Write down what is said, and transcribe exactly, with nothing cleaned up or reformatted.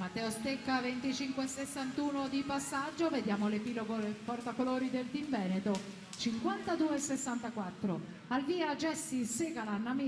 Matteo Stecca, venticinque sessantuno di passaggio, vediamo l'epilogo del portacolori del Team Veneto, cinquantadue sessantaquattro. Al via Jesse Segala, Namir